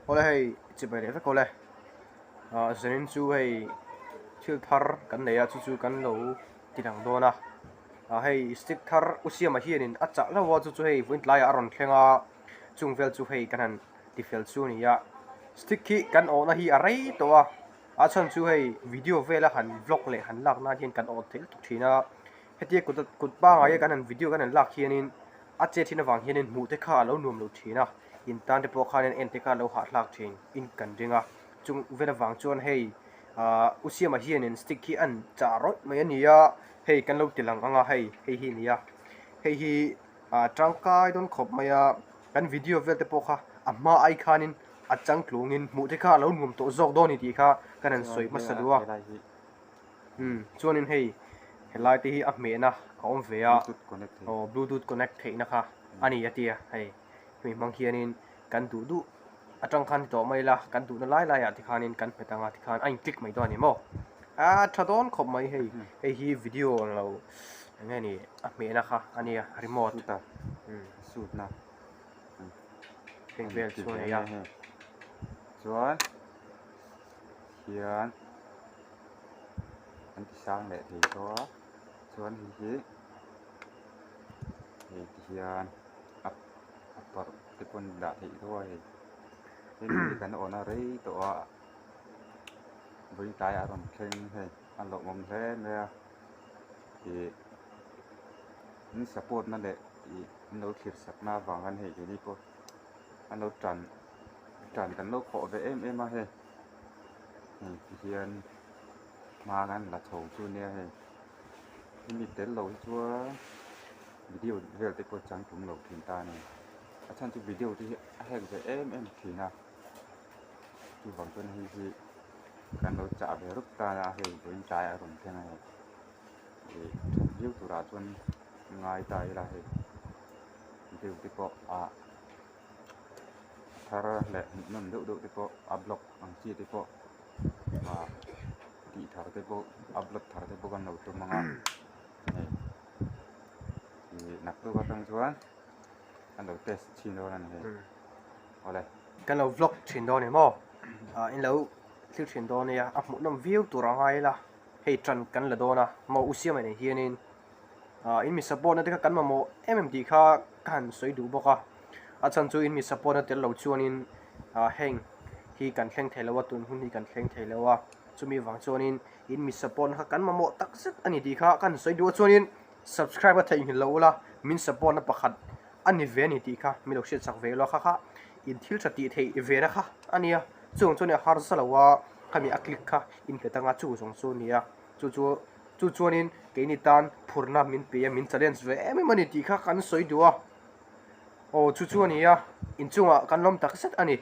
Awle hei chibai leh vek awle ah zanin chu hei thil thar kan nei a chu chu kan lo ti lang dawn a ah hei stick thar u siama hianin a chah hlauh a chu chu hei vawiin tlaiah a rawn thleng a chung vel chu hei kan han ti fel chu a ni a stick hi kan awhna hi a rei tawh a a chhan chu hei video vela han vlog leh han lak nan hian kan awh theih lutuk thin a hetia kut kut pangngai a kan han video kan han lak hianin a chet thin avang hianin hmuh te kha a lo nuam lo thin a in tan te pawh khanin en te kha a lo hahthlak thin in kan ring a chung vel avang chuan hei ahh u siama hianin stick hi an chah rawih mai a ni a hei kan lo ti lang ang a hei hei hi a ni a hei hi ah tangkai dawn khawp mai a kan video vel te pawh kha a hma ai khanin a changtlungin hmuh te kha a lo nuam tawh zawk dawn a ni tih kha kan han sawi hmasa duh a. Umm chuanin hei helai te hi a hmehna a awm ve a aw bluetooth connect theihna kha a ni a tia hei hemi hmang hianin kan duh duh atang khan ti tawh mai ila kan duhna lai laiah tikhanin kan hmet anga tikhan a in click mai dawn a ni maw a tha dawn khawp mai hei hei hi video ang lo eng nge ni a hmehna kha a nia remote umm heng vel chu a ni a. Chuan hian an ti sang leh thei tawh a chuan hei hi hei ti hian a a parh te pawn dah theih tho a hei hemi hi kan awn a rei tawh a vawiin tlaiah a rawn thleng hei a lawmawm hle mai a ih in support na leh ih an lo thlir sak na avang khan hei keini pawh an lo tan tan kan lo khawh ve em em a hei hei ti hian hma kan la chho chu nia hei hemi tel lo hi chuan video vel te pawh chang tum lo thin ta a ni a chhan chu video te hi a hek ve em em thin a chuvang chuan hei hi kan lo chah ve rup tan a hei vawiin tlai a rawn thleng a hei ih that viau turah chuan ngai ta ila hei video te pawh ah. thar leh hmuhnawm deuh deuh te pawh a blog ang chi te pawh ah tih thar te pawh upload thar te pawh kan lo tum ang a hei ih naktuk atang chuan an lo test chhin dawn a ni hei awle. Kan lo vlog thin dawn em aw ah in lo thlir thin dawn nia a hmuhnawm viau tur a ngai ila hei tan kan la dawn a maw u siama nen hianin. ah in mi support na te kha kan mamawh em em tih kha ka han sawi duh bawk a a chhan chu in mi support na tel lo chuanin ah heng hi kan thleng thei lo a tun hun hi kan thleng thei lo a chumi vang chuanin in mi support na kha kan mamawh tak zet a ni tih kha ka han sawi duh a chuanin subscribe a theihnghilh lo ula min support na pakhat a ni ve a ni tih kha min lo hriat chak ve ula kha kha in thil tha tih theih ve na kha a nia chung chuan a harsa lo a khami a click kha in hmet anga chu zawng chu a ni a. Chu chu chu chuanin keini tan phurna min pe a, min challenge ve em em a ni tih kha kan sawi duh a. Aw chu chu a ni a, inchungah kan lawm tak zet a ni.